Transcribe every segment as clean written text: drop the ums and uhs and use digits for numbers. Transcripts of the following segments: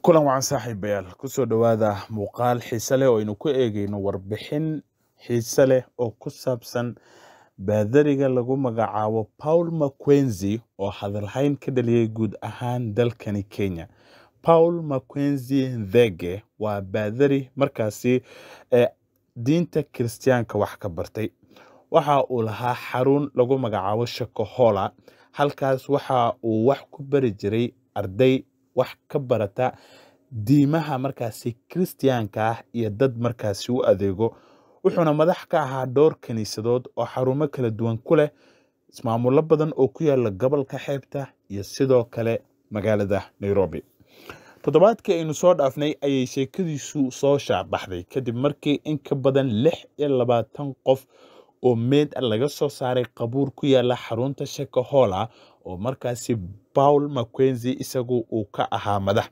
Kulan wacan saaxiibayaal, kusoo dhowaada muuqaal xiise leh oo aynu ku eegayno warbixin xiise leh oo ku saabsan baadariga lagu magacaabo Paul Mackenzie oo hadalhayn ka dhaliyay guud ahaan dalkani Kenya. Paul Mackenzie Nthenge waa baadari markaasi ee diinta Kiristaanka wax ka bartay. Waxa uu lahaa xarun lagu magacaabo Shakahola, halkaas waxa uu wax ku bari jiray arday wax ka barata diimaha markaasi Kiristaanka ah iyo dad markaasi u adeego. Wuxuuna madax ka ahaa dhowr kiniisadood oo xarumo kala duwan ku leh ismaamulo badan oo ku yaala gobolka xeebta iyo sidoo kale magaalada Nairobi. Toddobaadkii aynu soo dhaafnay ayay sheekadiisu soo shaacbaxday kadib markii in ka badan 26 qof oo meed laga soo saaray qabuur ku yaala xarunta Shakahola oo markaasi Paul Mackenzie isagu uu ka ahaa madax.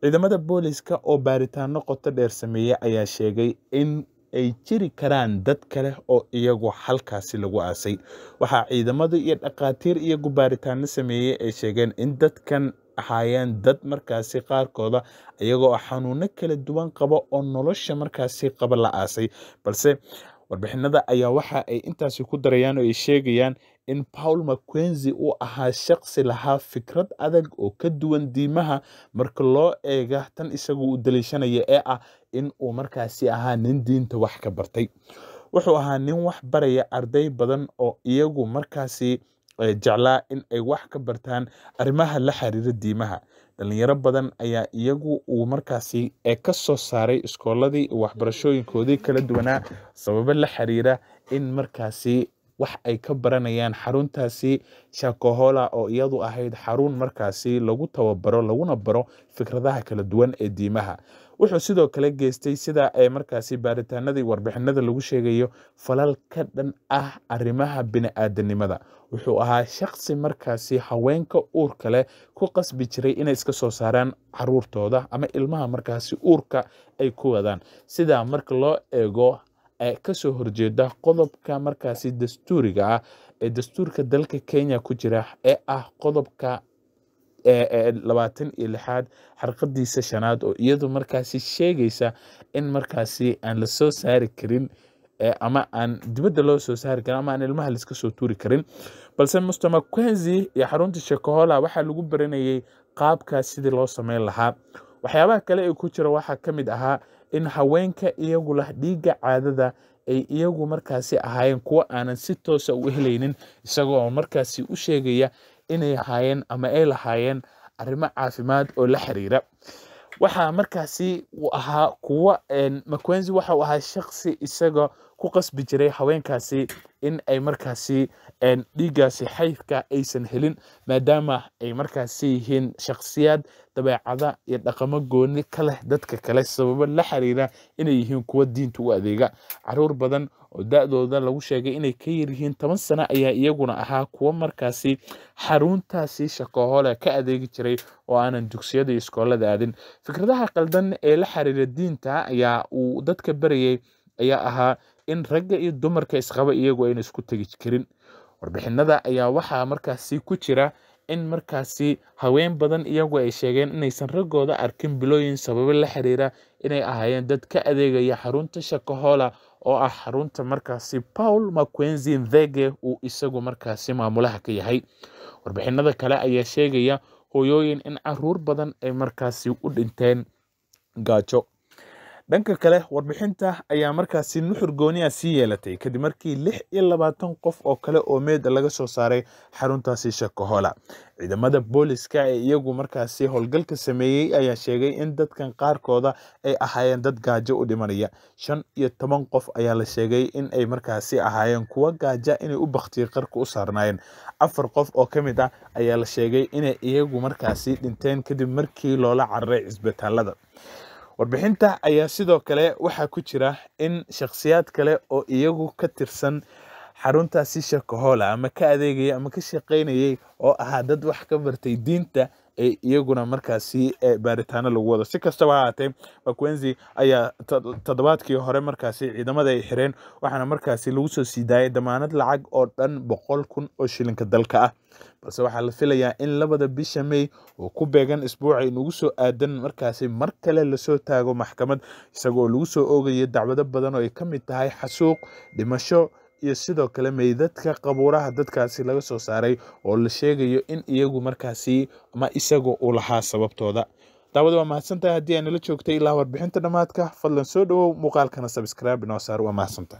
Ciidamada booliska oo baaritaano qoto dheer sameeyey ayaa sheegay in ay jiri karaan dad kale oo iyagu halkaasi lagu aasay. Waxaa ciidamadu iyo dhakhaatiir iyagu baaritaano sameeyey ay sheegeen in dadkan ahaayeen dad markaasi qaarkooda iyagoo xanuuno kala duwan qaba oo nolosha markaasi qaba la aasay. Balse warbixinada ayaa waxa ay intaasi ku darayaan oo ay sheegayaan in Paul Mackenzie uu ahaa shaqsi lahaa fikrad adag oo ka duwan diimaha marka loo eega tan isagu uu daliishanaya ee ah in uu markaasi ahaa nin diinta wax ka bartay. Wuxuu ahaa nin wax baraya arday badan oo iyagu markaasi jeclaa in ay wax ka bartaan arrimaha la xiriira diimaha. Dhalinyaro badan ayaa iyagu uu markaasi ka soo saaray iskooladii iyo waxbarashooyinkoodii kala duwanaa sababo la xiriira in markaasi wax ay ka baranayaan xaruntaasi Shakahola oo iyadu ahayd xarun markaasi lagu tababaro laguna baro fikradaha kala duwan ee diimaha. Wuxuu sidoo kale geystay sida ay markaasi baaritaanadii warbixinada lagu sheegayo falal ka dhan ah arrimaha bini'aadanimada. Wuxuu ahaa shaqsi markaasi haweenka uurka leh ku qasbi jiray inay iska soo saaraan caruurtooda ama ilmaha markaasi uurka ay ku wadaan. Sidaa marka loo eego ka soo horjeeda qodobka markaasi dastuuriga ah ee dastuurka dalka Kenya ku jira ee ah qodobka 26aad xarqadiisa 5aad oo iyadu markaasi sheegaysa in markaasi aan la soo saari karin ama aan dibadda loo soo saari karin ama aan ilmaha laiska soo tuuri karin. Balse Mr. Mackenzie iyo xarunta Shakahola waxaa lagu baranayay qaabkaas sidii loo sameyn lahaa. Waxyaabaha kale ee ku jira waxaa ka mid ahaa in haweenka iyagu lah dhiigga caadada ay iyagu markaasi ahaayeen kuwo aanan si toosa u helaynin, isagoo markaasi u sheegaya inay ahaayeen ama ay lahaayeen arrimo caafimaad oo la xiriira. Waxaa markaasi uu ahaa kuwa Mackenzie waxa uu ahaa shaqsi isaga ku qasbi jiray haweenkaasi in ay markaasi dhiiggaasi xaydka aysan helin, maadaama ay markaasi yihiin shakhsiyaad dabeecada iyo dhaqamo gooni ka leh dadka kale sababo la xiriira inay yihiin kuwo diinta u adeega. Caruur badan oo da'dooda lagu sheegay inay ka yar yihiin 10 sano ayaa iyaguna ahaa kuwo markaasi xaruntaasi Shakahola ka adeegi jiray oo aanan dugsiyada iyo iskoolada aadin. Fikradaha qaldan ee la xiriira diinta ayaa uu dadka barayay ayaa ahaa in ragga iyo dumarka isqaba iyagu ayna isku tegi karin. Warbixinada ayaa waxaa markaasi ku jira in markaasi haween badan iyagu ay sheegeen inaysan raggooda arkin bilooyin sababo la xiriira inay ahaayeen dad ka adeegaya xarunta Shakahola oo ah xarunta markaasi Paul Mackenzie Nthenge uu isagu markaasi maamulaha ka yahay. Warbixinada kale ayaa sheegaya hooyooyin in caruur badan ay markaasi u dhinteen gaajo. Dhanka kale, warbixinta ayaa markaasi nuxur gooni ah sii yeelatay kadib markii 26 qof oo kale oo meed laga soo saaray xaruntaasi Shakahola. Ciidamada booliska ee iyagu markaasi howlgalka sameeyey ayaa sheegay in dadkan qaarkooda ay ahaayeen dad gaajo u dhimanaya. 15 qof ayaa la sheegay in ay markaasi ahaayeen kuwo gaaja inay u baktiyo qarka u saarnaayeen. 4 qof oo ka mid ah ayaa la sheegay inay iyagu markaasi dhinteen kadib markii loola cararay cisbitaalada. Warbixinta ayaa sidoo kale waxaa ku jira in shakhsiyaad kale oo iyagu ka tirsan xaruntaasi Shakahola ama ka adeegaya ama ka shaqaynayay oo ahaa dad wax ka bartay diinta ay iyaguna markaasi baaritaano lagu wado. Si kastaba ha ahaatee, Makenzi ayaa toddobaadkii hore markaasi ciidamada ay xireen, waxaana markaasi lagu soo sii daayay damaanad lacag oo dhan 100,000 oo shilinka dalka ah. Balse waxaa la filayaa in 2da bisha May oo ku beegan isbuuca inugu soo aadan markaasi mar kale lasoo taago maxkamad, isagoo lagu soo oogayo dacwado badan oo ay ka mid tahay xasuuq, dhimasho iyo sidoo kale meydadka qabuuraha dadkaasi laga soo saaray oo la sheegayo in iyagu markaasi ama isagu uu lahaa sababtooda. Daawada waa mahadsantahay haddii ay nala joogtay ilaa warbixinta dhammaadka. Fadlan soo dhawow, muuqaalkana subscribe inoo saar. Waa mahadsantahay.